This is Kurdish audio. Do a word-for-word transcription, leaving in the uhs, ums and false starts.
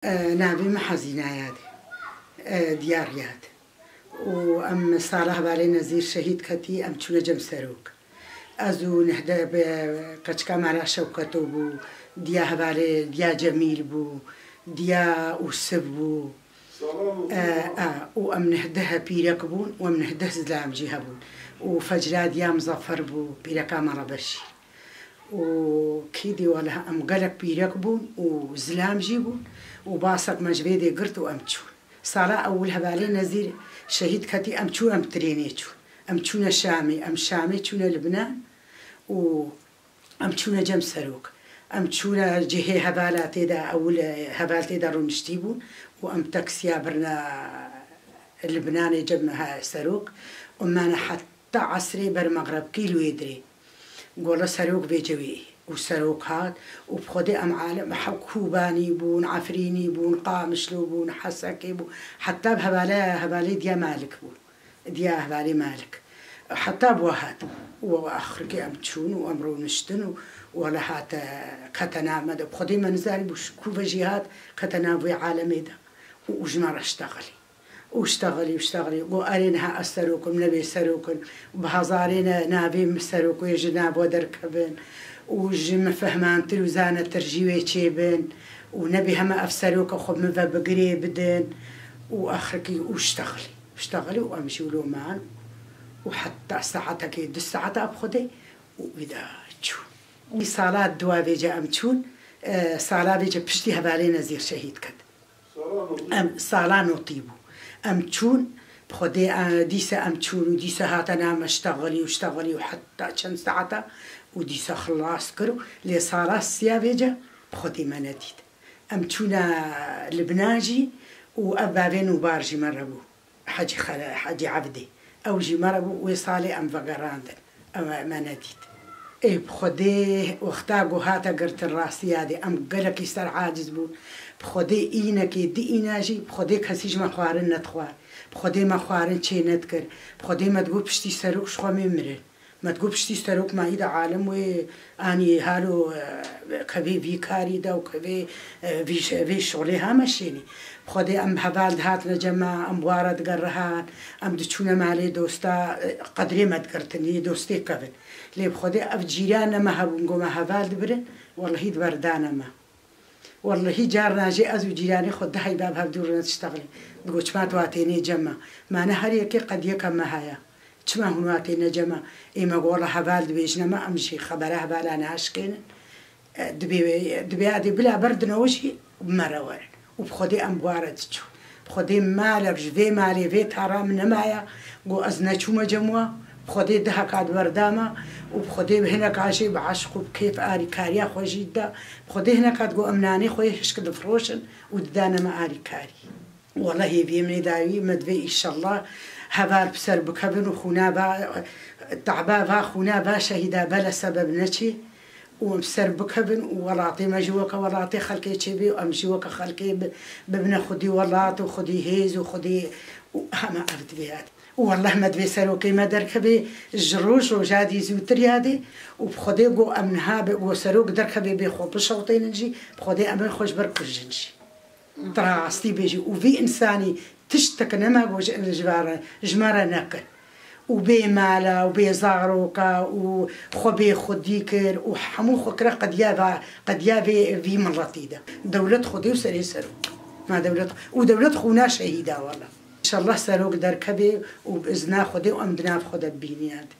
E, navê min Hezîna Yadê, e, Diyar Yad. Û em sala hevalê Nezîr şehîd ketî, em çûne cem serok. Ez û nehde be, qeçka me ra Şewketo bû, diya hevalê, diya Cemîl bû, diya Ûsiv bû. E, e, û em nehdeh pîrek bûn û em nehdeh zilam jî hebûn. Û Fecra diya Muzaffer bû, pîreka me re Beşîr. Û kî dî wele em gelek pîrek bûn û zilam jî bûn û basek me ji vê dê girt û em çûn. Sala ewil hevalê Nezîr şehîd ketî, em çûn, em trênê çûn. Em çûne Şamê, em Şamê çûne Libnan û em çûne cem serok. Em çûne cihê hevala tê de, ewil heval tê de rûniştî bûn û em taksiya birine Libnanê cem he-, serok. Û me ne heta esrê ber mexrebkî li wê dirê. Gola serok vêce wê û serok hat û bi Xwedê em alem he-, Kûbanî bûn, Efrînî bûn, Qamişlo bûn, Hesekê bûn, heta bi hevalê, hevalê diya Malik bûn, diya hevalê Malik. Heta bi we hat û axirkê em çûn û em rûniştin û wele hate kete nav me de. Bi Xwedê me nizanî bû ji ku ve jî hat kete nav wê alemê de û, û ji me re ştexilî. û ştexilî û ştexilî. Got, "Erê, niha ez serok im, nebê serok in." Bi hezarê ne navê min serok wê ji nav we derkevin û ji min fehmantir û zanetir jî wê çêbin û nebê heme ev seroka xwe min ve bi girê bidin û axirkî û ştexilî. Ştexilî û em jî wilo man û heta saetekê, du saeta bi Xwedê û wî de çûn. Wî sala diwa vêce em çûn, e, sala vêce piştî hevalê Nezîr şehîd ket. Em sala notî bû. Em çûn, bi Xwedê, e, dîse em çûn û dîse hate nav me ştexilî û ştexilî û heta çend saeta û dîse xilas kir û lê sala siya vêce bi Xwedê me nedît. Em çûne Libnan jî û ev bavê Nûbar jî me re bû. Hecî Xele-, Hecî Evdî. Ew jî me re bû, wê salê em vegerandin. Ew me nedît. Ê bi Xwedê wexta ku hate girtin rastî yadê, em gelekî ser aciz bûn. Bi Xwedê înekê, di îna jî, bi Xwedê kesî ji me xwarin nedixwar. Bi Xwedê me xwarin çê nedikir. Bi Xwedê me digot piştî serok ji xwe mê mirin. Me digot piştî serok me î de alem wê anî halo, e, kevê vî karî de û kevê, e, vî ş-, vê şixulê ha meşênî. Bi Xwedê em bi heval dihatine cem me, em wara digerihan, em diçûne malê dosta, e, qedrê me digirtin, yê dostê kevin. Lê bi Xwedê ev cîrane me hebûn, ku me heval dibirin, wellehî di berdane me. Wellehî carna jî ez û cîranê xwe deheyba bi hevdû re netiştexilî. Digo, "Çima tu hatênê cem me?" Me ne her yekê qediyeke me heye. "Çima hûn hatêne cem me?" Ê me go, "Wela heval dibêjine me, em jî xebera hevala naşkênin. E, dibê, dibê adê bila berdinewê jî bi me re werin." Û bi Xwedê em bi wa re diçûn. Bi Xwedê malek ji vê malê, vê tara min nemaye, go ez neçûme cem wa. Bi Xwedê deheka di berda me û bi Xwedê bi hineka jî bi eşq û bi kêf arîkariya xwe jî dida. Bi Xwedê hineka digo em nanê xwe yê hişk difiroşin û didane me arîkarî. Wele hêviyê min ê dawî me divê, înşellah, heval bi ser bikevin û xûna va, taba va xûna va şehîda bele sebeb neçê. Û em ser bikevin û welatê me jî weke welatê xelkê çêbê û em jî weke xelkê bi-, bibine xwedî welat û xwedî hêz û xwedî û hema ev divê yadê. Û wellah me divê serokê me derkevê ji roj roja dî zûtir yadê û bi Xwedê go em niha be, go serok derkevê bê xwe bişewtênin jî, bi Xwedê em ê xwe ji ber kujin jî. Di rastî bêjî û vî însanî tiştek nema go ji, ji, ji me re nekir. Û bê mala û bê zaroka û xwe bê xwedî kir û hemû xwe kire qediya va-, qediya vê, vî miletî de. Dewlet xwedê û serê serok. Ma dewlet, û dewlet xûna şehîda wela. Înşallah serok derkevê û bi izna xwedê û em di nav xwe de bibînin yadê.